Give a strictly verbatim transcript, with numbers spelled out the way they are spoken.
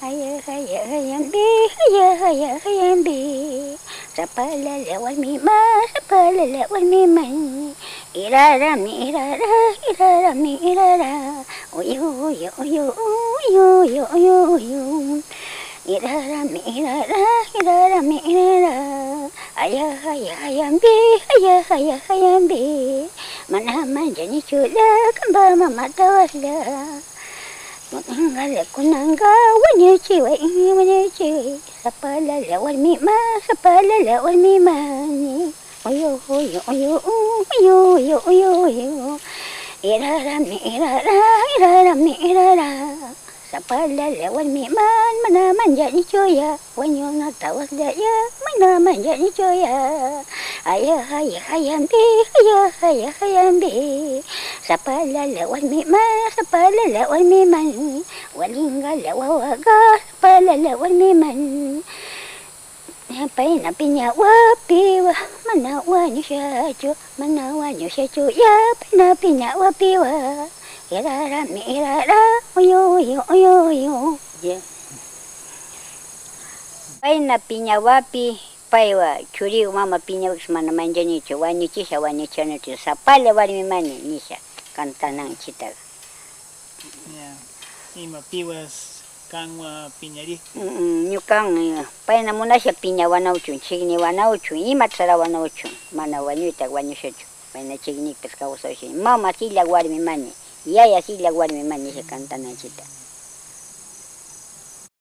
Haya, haya, hayambi, haya, haya, hayambi. Sapalala warmiman, sapalala warmiman. Irarami, irara, irarami, irara. Uyu, uyu, uyu, uyu, uyu, uyu, uyu. Irarami, irara, irarami, irara. Haya, haya, hayambi, haya, haya, hayambi. Mana manllanichu ya, kanpa mamata waslla. Kunanka, kunanka, wañuchiway, wañuchiway. Sapalala warmiman, sapalala warmiman. Uyu, uyu, uyu, uyu, uyu, uyu, uyu. Irarami, irara, irarami, irara. Sapalala warmiman, mana manllanichu ya. Wañunata wasllaya, mana manllanichu ya. Haya, haya, hayambi, haya, haya, hayambi. Sapalala warmiman, sapalala warmiman. Walinqalla wawaka, sapalala warmiman. Payna piñawapiwa, mana wañushachu, mana wañushachu ya, payna piñawapiwa. Irarami, irara, uyu, uyu, uyu, uyu. Ya. Payna piñawapi, paywa churiwan mama piñawakis mana manllanichu, wañuchisha, wañuchishanichu, sapalla warmimaña, nisha, kantananchitaqa. Ya, ima piwas kanwa piñari? Mm, ñukan, eh, payna munasha piñawanakuchun, chikniwanakuchun, imata sarakunakuchun, mana wañuyta wañushachu, payna chiknipas kawsasha, mama silla warmimaña, yaya silla warmimaña, nisha kantananchita.